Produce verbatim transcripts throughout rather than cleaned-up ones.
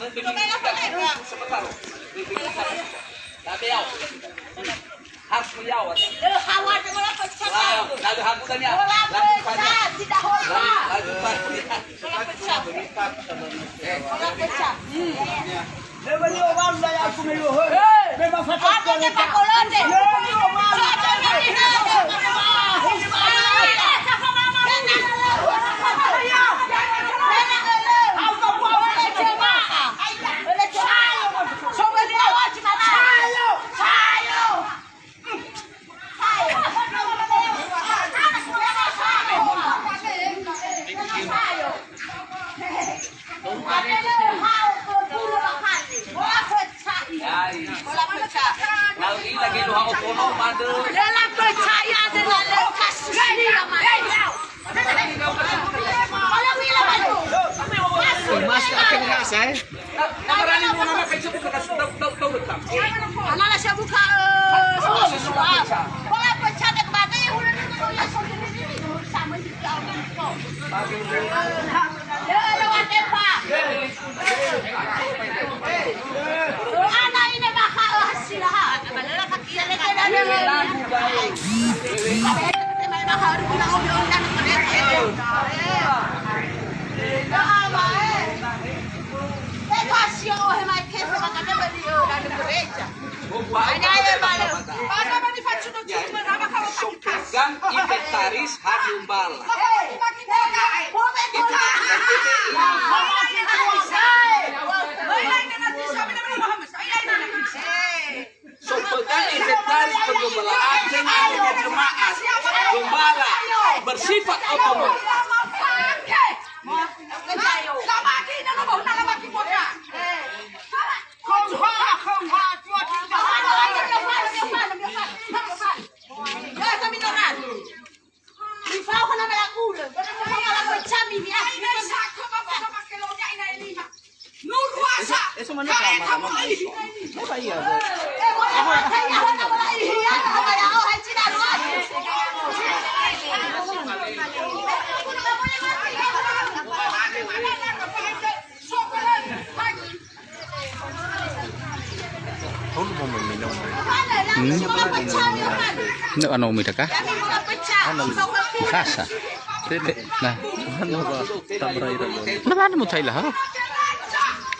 Sebentar. Tapi ya. Harus melihat. Lö hawat, bola pecah. Wah, lalu haku tanya. Bola pecah, tidak hola. Lalu, lalu, bola pecah. Bola pecah. Hmm. Lö beli orang dah ya aku melu. Hei, memang satu. Apa ke Pak Kolonel? Lö beli orang dah ya aku melu. Mas, akan rasa, eh? Ana la siap buka, eh, semua. Bola pecah dek bade, udah dulu ya, sama ini, ya, ya, ya, Pak. Ana ini maka, eh, hasil, ha. Pegang inventaris ha Dumbala. So pegang inventaris penggembalaan dengan jemaat gembala bersifat otonom. Hmm? Ndak ano mita kah? Makasa. Nah. Ndak ano mutai lah, ha?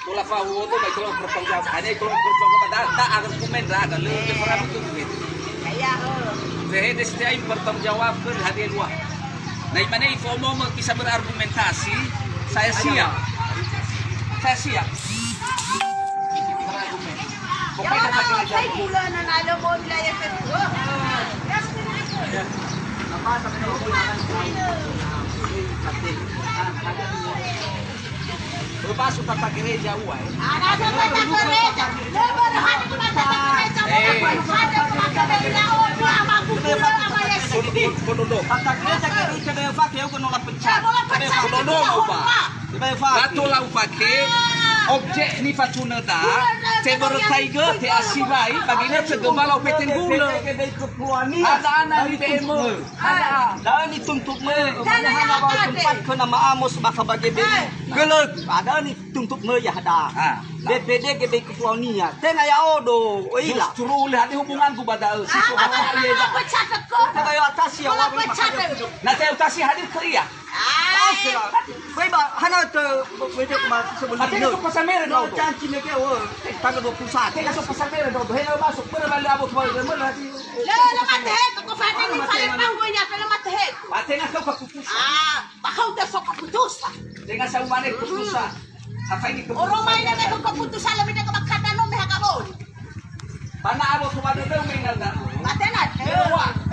Bola fahu itu baik kalau bertanggung jawab. Hanya kalau bertanggung jawab, tak, tak argumen lah, kalau dia pernah betul begitu. Saya S T I bertanggung jawab ke hadir luar. Nah, imane ifomo bisa berargumentasi, saya siap. Saya siap. Basu tata gereja ua, eh. Ada tata gereja. Lebar hari ke tata gereja. Eh. Ada tata gereja. Kododo. Tata gereja ke rute de fa ke ugo nola pecah. Kododo, Pak. Ba tola ufake, objek nifatunöda, teberötaigö, te'asiwai, bagina tegöma lau peteng gulö. Ada ana ni B M. Ada. Da'ö nituntutmö, mana hana ba tempat khöna ma'amos bakha ba G B I. Gölögu, ada nituntutmö ya'aga. Ah. B P D G B I Ketuaonia. Tenga ya'odo, öila. Justru oleh ada hubunganku ba da'ö, si so bakha ya'aga. Pecah teko. Tenga ya'atasi ya. Pecah teko. Na te'atasi hadir ke ia. Oke lah. Baik, Pak. Hana te, baik, Pak, sebelum. Ate ka so pasamere, no, no. Janji ne ke, oh, tanggal dua puluh satu. Ate ka so pasamere, no. He, masuk, mana balik abot, mana, mana, mana. Lö, lö, mate he, ko fate ni fale panggonya, lö, mate he. Ate na kau ka putusa. Ah, bakau te so keputusan. Dengan saya umane putusa. Apa ini keputusan? Orang main ada keputusan lebih dekat kata no, meh, agak bol. Pana abot, mana, mana, mana. Mate na. Yo,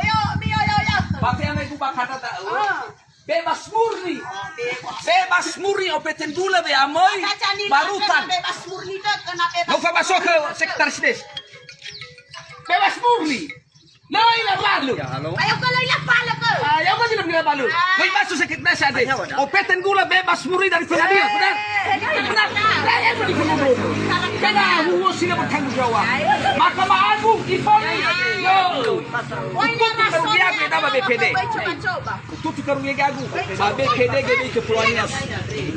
yo, yo, yo. Mate ame ku bakata ta. Ah. Bebas murni. Oh, bebas. Bebas murni, opeten gula be amoi. Baca ni barutan. Bebas murni ke, kena bebas. Nau fa masuk ke sekretaris des. Bebas murni. Lai la balu. Ya, halo. Ayo ke lai la balu ke. Ah, ya, masih belum la balu. Ah. Koi masuk sekretaris ade. Ayo, dah. Opeten gula bebas murni dari pengadilan, benar? Eh, benar. Benar. Benar. Saya yang beri pengumuman. Karena huwo sila bertanggung jawab. Ayo. Mahkamah Agung, Iponi. Ayo. Yo. Woi, ini kerugian. Kenapa B P D? Tutu karungi gagu. Ba B P D gede ke Polonias.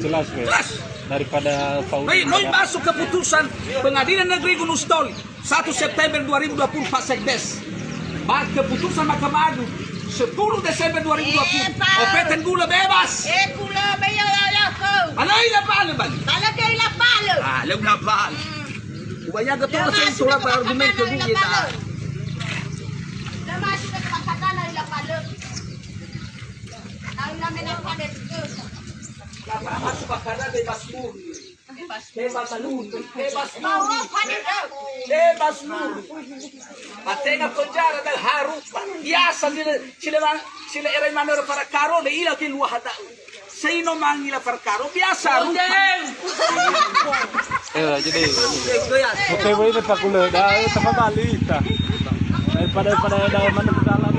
Jelas, weh. Jelas. Daripada Saudi. Noi, noi masuk keputusan Pengadilan Negeri Gunung Sitoli, satu September dua ribu dua puluh, Pak Sekdes. Ba keputusan Mahkamah Agung, sepuluh Desember dua ribu dua puluh. Eh, Pak. Opeten gula bebas. Eh, gula be ya, ya, ya, ko. Mana ila pale bali? Mana ke ila pale? Ah, leu na pale. Hmm. Ubaya getor saya surat argumen ke gula ta. Lama sudah kebakaran ila pale. Nah, ila mena pale tu. Masuk bakada bebas murni. Bebas murni, bebas murni, bebas murni. Ba tenga penjara da'ö ha rupa. Biasa si le, si le, si le erai manö Farakaro, le ila ke lua hada'u. Seino mangila Farakaro, biasa rupa. Eh, jadi. Oke, ini tak boleh. Dah, eh, tak apa, Lita. Daripada, daripada ada mana dalam.